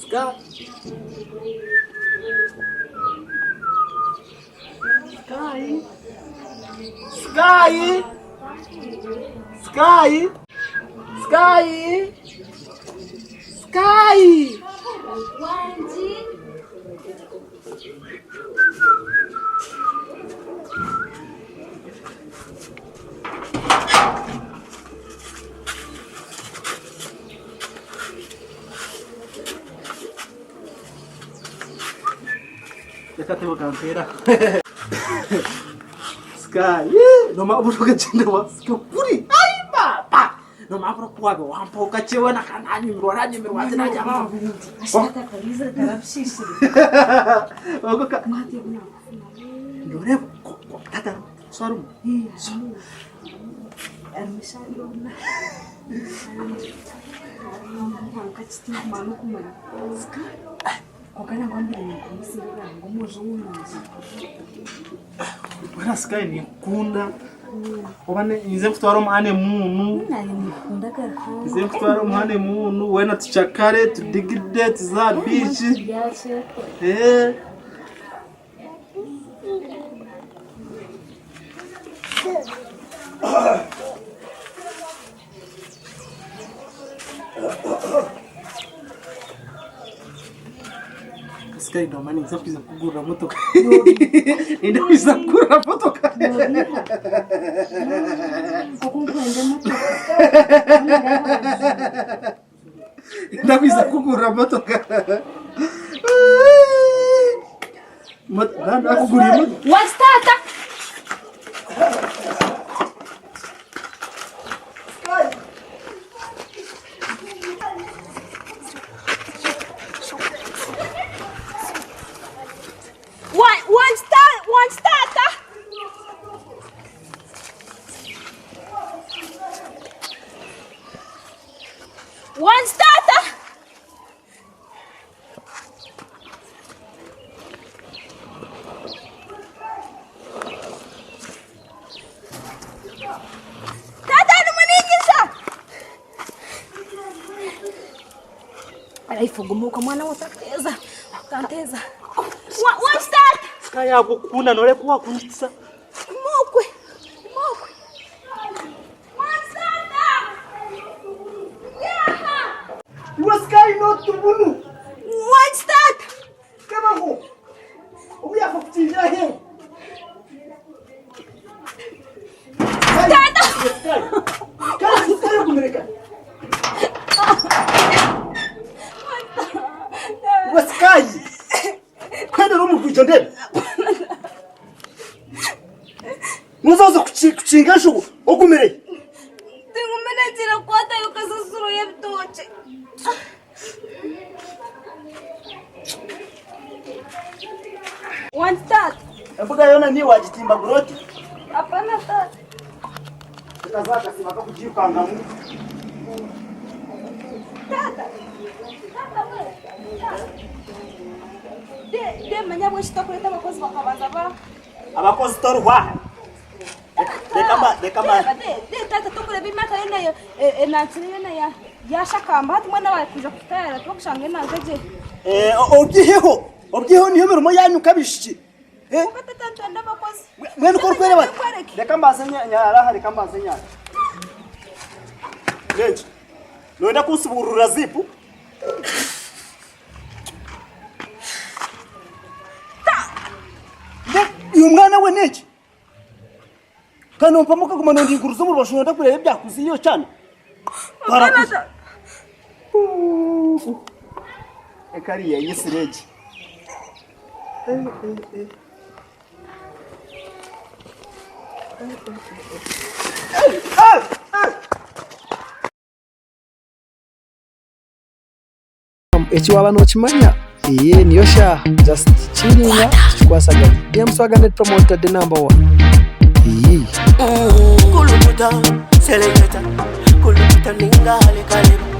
Sky. Sky. Sky. Sky. Sky. Sky. Wangi. Reka tebo kampeera. Sky. Noma oburuka gyenda wa Sky kuri. Ai baba. Noma oburuka wabe wampoka chewe na kananyumirwa nanyumirwa ati najya mama. Ogoka. Noreba tata swarumu. Bwana Sky ninkukunda oba ninze nkutware omu honeymoon nze nkutware omu honeymoon weena tucakare tudigide tuze aha beach eh. Sky ndo ninza kwiza kugurira motoka ninda kwiza kugurira motoka ninda kwiza kugurira motoka nakugurira motoka What's that? One, one star, one star. One starter. Tata nimuninyisa. Araifu gumuka mwana utakuteza. Utanteza. One, one start. Sky yakukunda noreka wakundisa Mokwe. Mokwe. One starter. Yeah. iwe Sky notubunu One start. kebaho obu yakukukingira heru Tata. Sky Sky Sky okumireka iwe Sky kwendera omurwijo ndebe nozaza kukinga enjubu ogumire Tingumenetira kwata yokasasuro yebitoche. One start. embuga yoona niiwe wagitimbagura oti Hapana tata. ekazakasiba kakugirukangamu Tata. Tata we. Tata. De de manya bweshita kuleta abakozi bakabanza ba. abakozi toruhwaha reka mba reka mba De de tata tukureba imyaka yona yo enansire yona ya yashakamba hati mwana wawe kuja kutayara tukushanga enanze je. obyiheho obyiheho niyo mirimo yanyu kabishiki Eh? Kuko tata ntanda abakozi. mwene uko urikwereba Nkwereke. reka mbanze nyara reka mbanze nyara nengi noyenda kunsiburura zipu uyu mwana we nengi kandi nompamo kaguma nondinguruza omu rubaju noyenda kureba ebyakuziyo kyana twarakuze ekariya yisire egi Eki waaba nookimanya Iyi niyo shaaha just chillinga tukikwasaganya. DM Swagger Net Promoter the number one. Iyi. Kulukuta, seleketa, kulukuta ninga hale kaleba.